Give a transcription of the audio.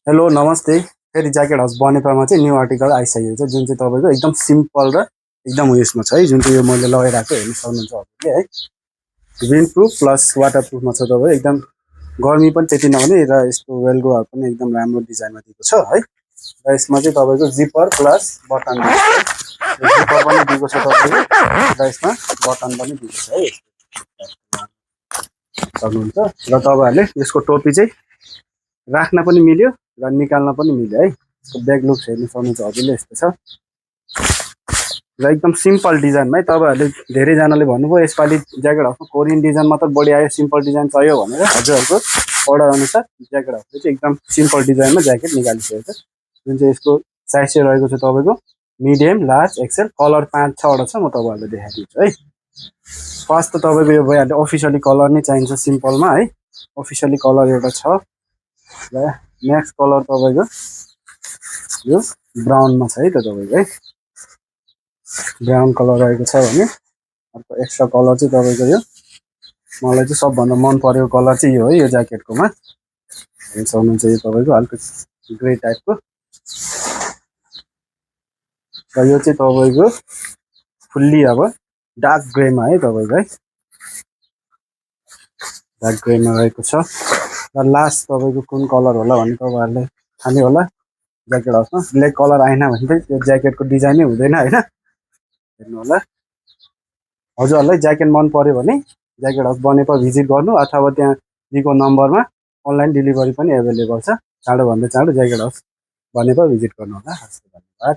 Hello नमस्ते। फेरि jacket house बनेपामा चाहिँ न्यू आर्टिकल आइसकेको छ जुन चाहिँ तपाईँको एकदम सिम्पल र एकदम उयसमा छ है। जुन चाहिँ यो मैले लगाइरहेको हेर्न सक्नुहुन्छ हजुरले है। विन्ड प्रुफ प्लस वाटर प्रुफमा छ तपाईँ एकदम गर्मी पनि त्यति नहुने र यसको वेलगोहरू पनि एकदम राम्रो डिजाइनमा दिएको छ है। र यसमा चाहिँ तपाईँको जिपर प्लस बटन जिपर पनि दिएको छ तपाईँको र यसमा बटन पनि दिएको छ है। सक्नुहुन्छ र तपाईँहरूले यसको टोपी चाहिँ राख्न पनि मिल्यो र निकाल्न पनि मिल्यो है। यसको ब्याक लुक्स हेर्नु सक्नुहुन्छ हजुरले यस्तो छ र एकदम सिम्पल डिजाइनमा है। तपाईँहरूले धेरैजनाले भन्नुभयो यसपालि ज्याकेट हाउसमा कोरियन डिजाइन मात्र बढी आयो, सिम्पल डिजाइन चाहियो भनेर हजुरहरूको अर्डर अनुसार ज्याकेट हाउसले चाहिँ एकदम सिम्पल डिजाइनमा ज्याकेट निकालिसकेको छ। जुन चाहिँ यसको साइज चाहिँ रहेको छ तपाईँको मिडियम, लार्ज, एक्सेल, कलर 5-6वटा छ। म तपाईँहरूलाई देखाइदिन्छु है। फर्स्ट त तपाईँको यो भइहाल्यो, अफिसियली कलर नै चाहिन्छ सिम्पलमा है। अफिसियली कलर एउटा छ र नेक्स्ट कलर तपाईँको यो ब्राउनमा छ है त तपाईँको है। ब्राउन कलर रहेको छ भने अर्को एक्स्ट्रा कलर चाहिँ तपाईँको यो मलाई चाहिँ सबभन्दा मन परेको कलर चाहिँ यो है। यो ज्याकेटकोमा हेर्न सक्नुहुन्छ यो तपाईँको हल्का ग्रे टाइपको र यो चाहिँ तपाईँको फुल्ली अब डार्क ग्रेमा है तपाईँको है। डार्क ग्रेमा रहेको छ र लास्ट तपाईँको कुन कलर होला भन्ने तपाईँहरूले थाहा नै होला। ज्याकेट हाउसमा ब्ल्याक कलर आएन भने चाहिँ त्यो ज्याकेटको डिजाइनै हुँदैन होइन। हेर्नु होला, हजुरहरूलाई ज्याकेट मन पर्यो भने ज्याकेट हाउस बनेपा भिजिट गर्नु अथवा त्यहाँ दिएको नम्बरमा अनलाइन डेलिभरी पनि एभाइलेबल छ। चाँडोभन्दा चाँडो ज्याकेट हाउस बनेपा भिजिट गर्नु होला। हस्, धन्यवाद।